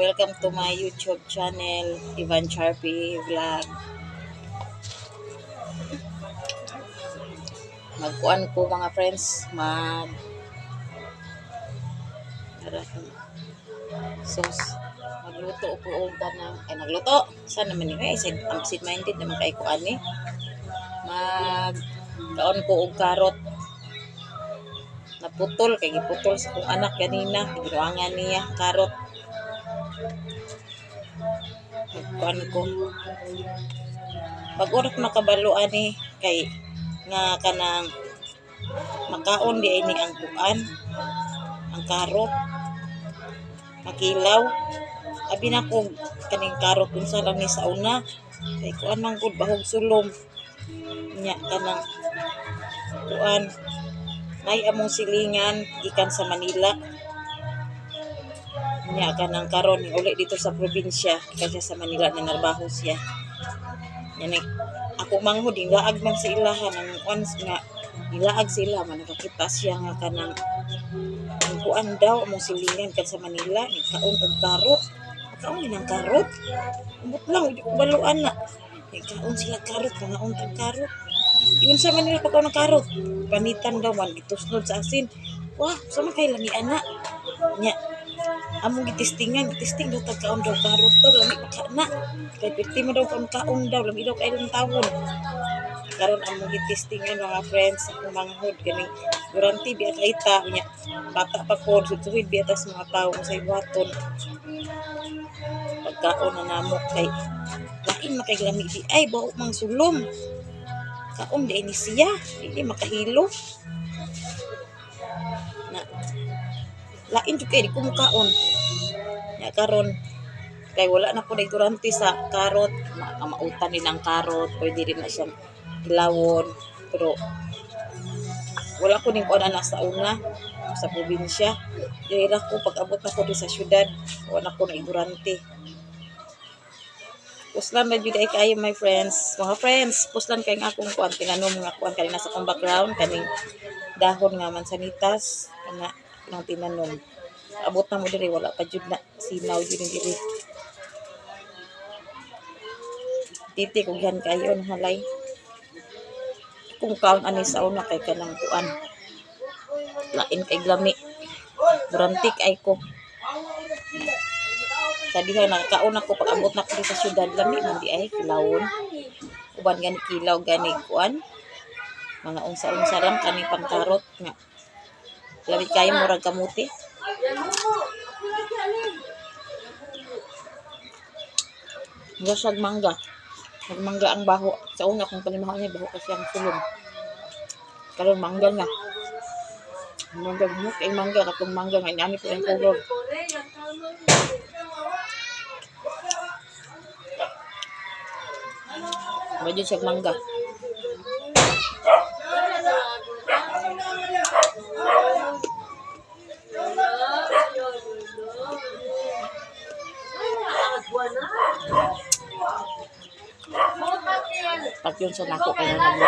Welcome to my YouTube channel, Ivan Charpie Vlog. Magkuan ko, mga friends, mag Tara, sauce. Magluto ko og kanang, ay, magluto. Saan naman ni ay sid absent minded naman kay ko ani. Mag kaon ko og karot. Naputol kay giputol sa akong anak ganina, gibinuangan niya karot. Magkuan ko. Pag oras makabalo ani kay nga kanang makaon di ay ni ang kuan, ang karot, makilaw. Abi na ko kaning karot, unsa lang ni sa una kay kuan man gud, bahog sulom nya, kanang kuan nay among silingan gikan sa Manila nya, kanang karon uli dito sa probinsya. Gikan siya sa Manila, nanarbaho siya nya ni ako manghud laag man sa ilahan ang kuan nga nilaag sila man, nakakita siya nga kanang ang kuan daw, among silingan kan sa Manila ni kaon og karot, kaon ng karot. Umot lang di ko baluan na kaon sila karot, mga tag karot yun sa Manila. Pagkaon ng karot, panitan daw man, gitusnod sa asin. Wah, sa man kay lami ana nya. Among gitistingan, gitisting daw tag kaon daw karot daw, lami pa ka na kay pirti mo daw kaon kaon daw, lami daw kay tawon. Karon among gitistingan, mga friends, akong manghod ganing durante biya kaita nya, bata pa ko, suhid biya tas mga tawo sa buhaton. Pagkaon na namo kay lain man kay lami di ay, baho mang sulom. Kaon di ni siya, dili makahilo na lain jud kay di ko mukaon nya. Karon kay wala na ko durante sa karot, mautan din ang karot, pwede rin na siyang kilawon, pero wala ko ning kuan na sa una sa probinsya. Diri ra ko pag abot na ko di sa syudad, wala ko na igurante. Puslan na jud ay kayo, my friends, mga friends. Puslan kay nga akong kuan, tinanom nga kuan kanina sa akong background, kaning dahon nga mansanitas kana nang tinanom. Abot na mo diri, wala pa jud na, sinaw jud ni diri. Titi kog yan kayo ang halay kung kaon ani sa una kay kanang kuan, lain kay lami, durantik ay ko sa diha nakakaon ako. Pag abot na ko sa syudad, lami man di ay kilawon. Uban gani kilaw gani kuan, mga unsa-unsa lang kani pangkarot nga lami kayo, murag kamuti. Mura siyag mangga. Nagmangga ang baho. Sa una kung panimaho niya, baho kasi ang sulom. Karon mangga na. Mangga mo kay mangga, katong mangga nga inani po ang color. Medyo siya mangga. Pag yun sa nako kaya nag